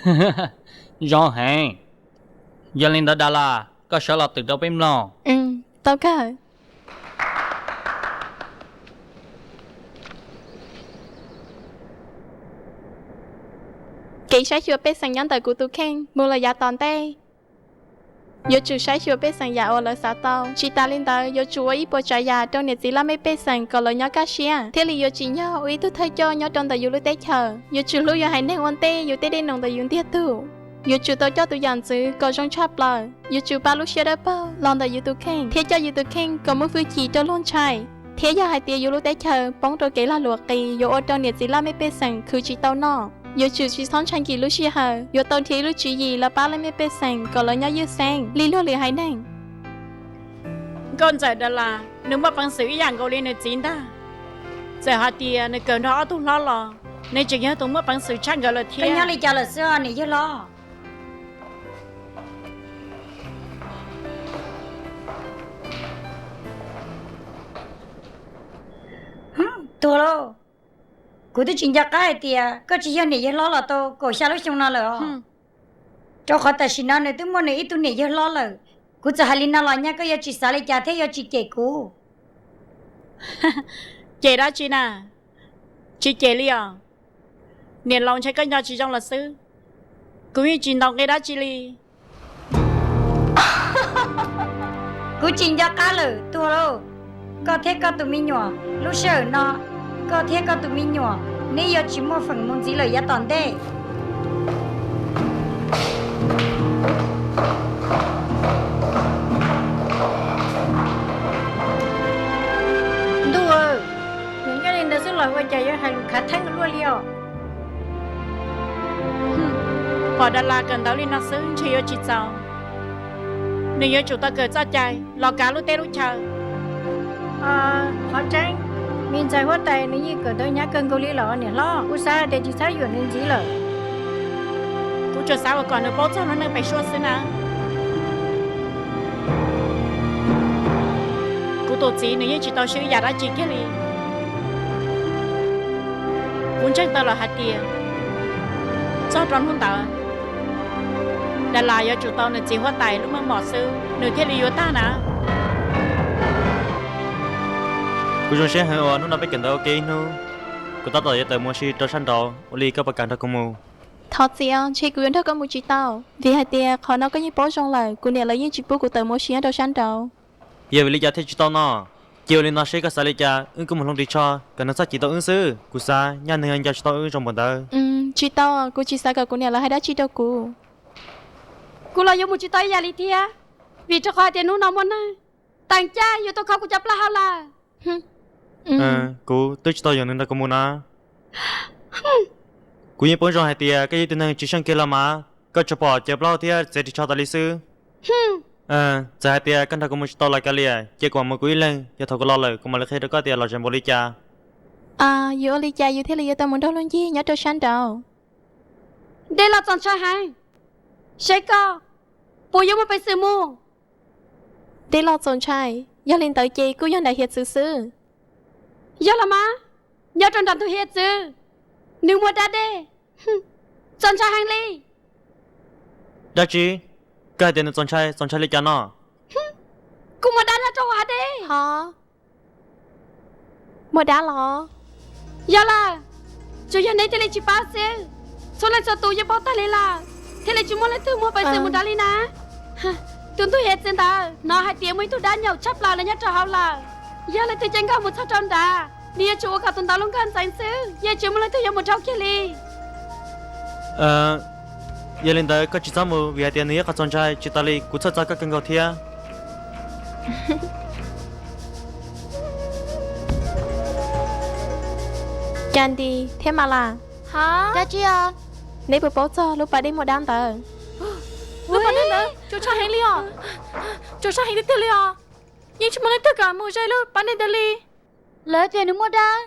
Zoo heev. Yog li ntawd Dalas, koj sawv los twm rau peb mloog. Tau kawg. Kev saib xyuas pej xeem nyob ntawm kuv tus kheej mus lawm yav tom ntej. Yuav tsum saib xyuas pej xeem yam uas lawv xav tau. Tsis tas li ntawd, yuav tsum ua ib puas tsav yam rau niam txiv laj mej pej xeem kom lawv nyob kaj siab, thiaj li yuav tsim nyog ua ib tug thawj coj nyob rau ntawm yus lub teb chaws. Yuav tsum hlub yus haiv neeg ua ntej yus tej dej num ntawm yus ntiag tug. Yuav tsum tau coj tus yam ntxwv kom zoo tshaj plaws. Yuav tsum pab lub siab dawb paug los ntawm yus tus kheej thiab coj yus tus kheej kom muaj hwj chim rau luag ntshai. Thiab yog hais tias yus lub teb chaws poob rau kev lag luam qis yuav ua rau niam txiv laj mej pej xeem khwv tsis tau noj. Yuav tsum tsis txhob ntshai nkim lub sij hawm, yuav tau nrhiav ib lub tswv yim los pab laj mej pej xeem kom lawv nyob ywj xeeb li luag lwm haiv neeg. Nkauj ntxawm Dalas, nws muaj peev xwm ib yam nkaus li nws txiv ntag. Txawm hais tias nws kawm nrog ob tug hlob los, nws tseem yog tus muaj peev xwm tshaj nkawd lawm thiab. Nyob li cas lawm xwb os niam yawg hlob? Tuag lauj, kuv twb tsis nco qab hais tias koj tsis yog niam yawg hlob los tau kaum xya lub xyoo no lawm os. Rau qhov tam sim no nws twb muaj nws ib tug niam yawg hlob lawm. Kuv txawm hais li no los nyaj koj yuav tsis xav li cas thiab yuav tsis cem kuv. Cem dab tsi na? Tsis cem li os. Niam laus ntshe koj nco tsis zoo los xwb. Kuv yeej tsis ntaus nqi dab tsi li. Kuv tsis nco qab lawm, tuag lauj. Koj thiab koj tus me nyuam, lub sij hawm no koj thiab koj tus me nyuam neb yuav tsis muaj feem mus ntxiv lawm yav tom ntej. Ntuj, nws nyob li ntawd xwb los ua cas yuav hais lus khav theeb luaj li os. Pom Dalas kawm ntawv li no xwb ntshe yuav tsis txaus. Nws yuav tsum tau kawm txoj cai los kav lub teb lub chaw. Qhov tseeb, me ntxhais huab tais nws yeej kawm ntawv hnyav kawg nkaus li los niam hlob, kuv xav tias tsis txhob yuam nws ntxiv lawm. Kuv tsuas xav ua kom nws paub txog lub neej pem suab xwb na. Kuv tus txiv nws yeej tsis tau swb yam dab tsi kiag li. Kuv ntseeg tau lawm hais tias txog rau hnub ntawd, Dalas yuav tsum tau nws txiv huab tais lub meej mom xwb nws thiaj li yuav tag na. Kuv zoo siab heev uas hnub no peb kawm ntawv ua ke ib hnub. Kuv tab tom yuav tawm mus ua si rau sab nraud, ua li koj puas kam nrog kuv mus? Thov txim os, ntshe kuv yuav nrog koj mus tsis tau, vim hais tias qhov no koj yeej paub zoo lawm, kuv niam lawv yeej tsis pub kuv tawm mus ua si nyob rau sab nraud. Yog vim li cas thiaj tsis tau no? Cia ua li no seb koj xav li cas, wb kuj mus hloov ris tsho kom nws txhob cim tau wb xwb. Kuv xav nyaj nws nco tsis tau wb zoo npaum ntawd. Tsis tau, kuv tsis xav kom kuv niam lawv hais dab tsi rau kuv. Kuv los yuav mus tsis tau ib yam li thiab, vim rau qhov hais tias hnub no muaj neeg teem caij yuav tuaj khob kuv cov plaub hau lawm. Kuv twb tsis tau yuam nws nrog kuv mus na. Kuv yeej paub zoo hais tias koj yog ib tug neeg tsis seej kiag los mas, koj tsuas pom caws plaub hau thiab txiav ris tsho tas li xwb. Txawm hais tias koj nrog kuv mus tsis tau los kav liam, cia kuv mam mus kuv ib leeg, yog thaum kuv los lawm kuv mam li qhia rau koj tias los zam npaum li cas. Yuav ua li cas yus thiaj li yuav tau mus nrog luag ncig nyob rau sab nraud? Dej los txaus ntshai heev, seb koj puas yuav muaj peev xwm mus. Dej los txaus ntshai, yog li ntawd ces kuj yog nram hiav txwv xwb. Yog los mas, nyob rau nram ntug hiav txwv, nws muaj dab dej, txaus ntshai heev li. Dab tsi? Koj hais tias nws txaus ntshai, txaus ntshai li cas no? Kuj muaj dab nyob rau hauv hav dej. Ho, muaj dab los? Yog lawm, tsuas yog neb thiaj li tsis paub xwb. Txhua leej txhua tus yeej paub tag li lawm, thiaj li tsis muaj leej twg muaj peev xwm mus nrad li na. Tus ntug hiav txwv ntawd hnov hais tias muaj ib tug dab nyaum tshaj plaws los nyob rau hauv lawm. Yog leej twg caij nkoj mus txog rau nrad, nws yuav tsum ua kom tus ntawd lub nkoj ntxeev xwb, yeej tsis muaj leej twg yuav mus dhau kiag li. Yog li ntawd koj tsis txhob mus, vim hais tias nws yog qhov txaus ntshai, tsis tas li kuv txhawj txog koj kawg nkaus thiab. Candi thiab Malas, dab tsi os? Neb puas paub txog lub pas dej muaj dab ntawd? Lub pas dej ntawd txaus ntshai heev li os. Txaus ntshai heev tiag tiag li os. Yeej tsis muaj leej twg kam mus ze lub pas dej ntawd li. Lawv tias nws muaj dab,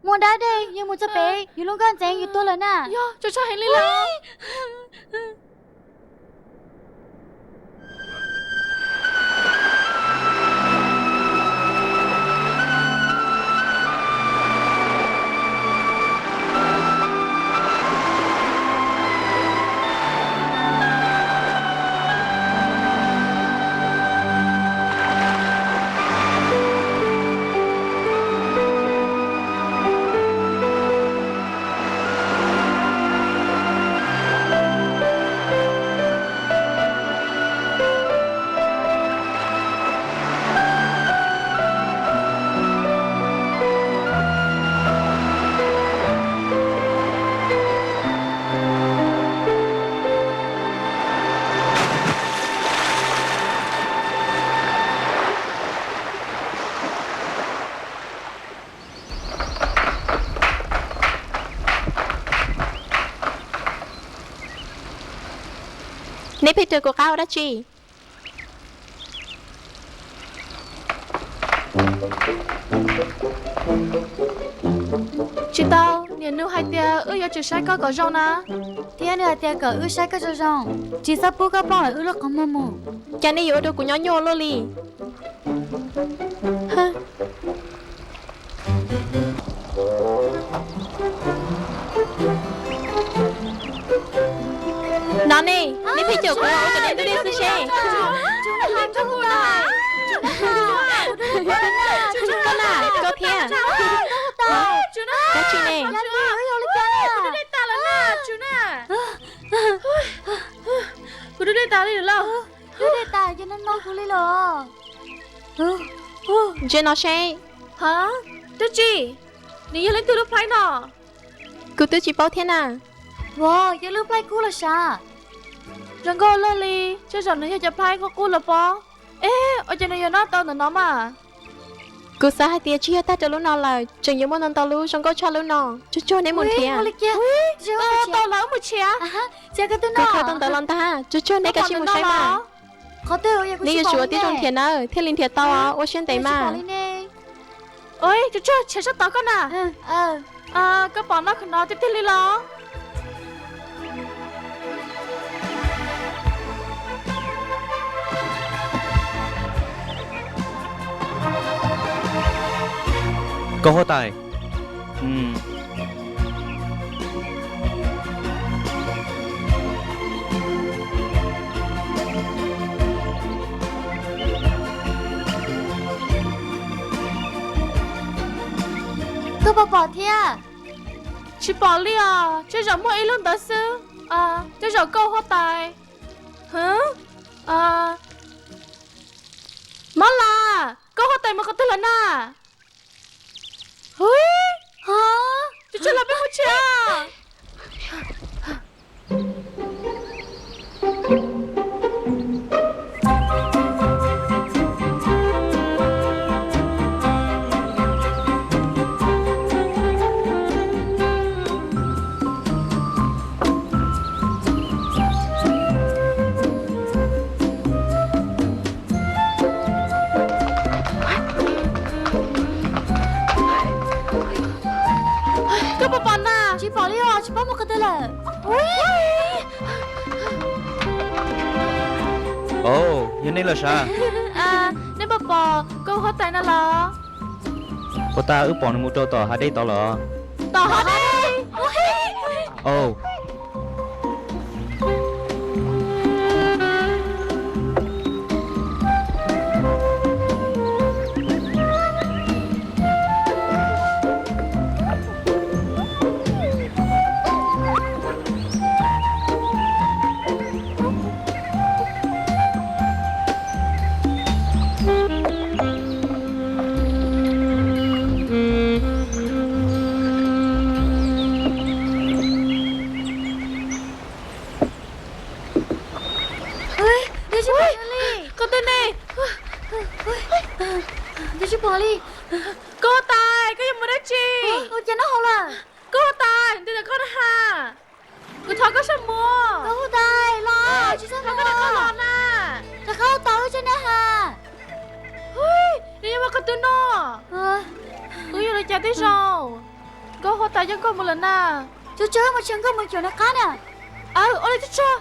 muaj dab dej, yog mus txog pem yus lub nkoj ntxeev yus tuag lawm na. Yog, txaus ntshai heev li lawm. Nej pheej raws kuv qab ua dab tsi? Tsis tau, niam nug hais tias wb yuav tsum saib koj kom zoo na. Thiab nws hais tias kom wb saib koj zoo zoo, tsis txhob pub koj plooj lawm wb lub qhov muag mus. Cas nej yuav ua rau kuv nyob nyuaj luaj li? No ne, nej pheej caum kuv ua kom deb ntuj dej xwb seb. Koj na, koj thiab. Dab tsi ne? Kuv dej tas li lawm. Ntsia no seb. Dab tsi? Nws yog leej twg lub plhaib no? Kuv twb tsis paub thiab na. Ua, yog lub plhaib kub los sav. Zoo nkauj luaj li, tej zaum nws yog cov plhaib qub qub los pob. Eb, ua cas nws yuav noj tau ntawm no mas? Kuv xav hais tias tsis yog tag rau lub no lawm, tseem yuav muaj ntau ntau lub zoo nkauj tshaj lub no. Tsuag tsuag neb mus nrhiav. Tau lawm, wb mus nrhiav. Kuv khaws tau ntawv los ntag, tsuag tsuag neb kav tsij mus saib mas. Neb yuav tsum ua tib zoo nrhiav nawb, thiaj li nrhiav tau, ua siab ntev mas. Tsuag tsuag, nrhiav sab tod koj na. Koj pom noj kho no tiag tiag li los? Koj huab tais. Koj puas pom thiab? Tsis pom li os, tej zaum muaj ib lub ntawd xwb. Tej zaum koj huab tais. Mob las, koj huab tais mus qhov twg lawm na? Hu, tsuag tsuag los peb mus tsev. Koj puas pom na? Tsis pom li os, tsis paub mus qhov twg lawm. Au, yog nej los sav? Nej puas pom koj huab tais na los? Puas tas wb pom nws mus rau tom hav dej tod lawm? Tom hav dej? Au. Koj twb ne, koj huab tais, koj yuav mus dab tsi? Ua cas noj hauv lawm? Koj huab tais, nws twb tias koj na has. Kuv thov koj sab muag. Koj huab tais los, tsis txhob mus, koj los na. Rov qab ua tau wb tsev na has. Nws yuav mus qhov twg no? Wb yuav ua li cas tib zoo? Nkauj huab tais coj nkauj mus lawm na. Tsuag tsuag, mus tshawb nkauj mus caum nws qab na. Aw, ua li tsuag tsuag.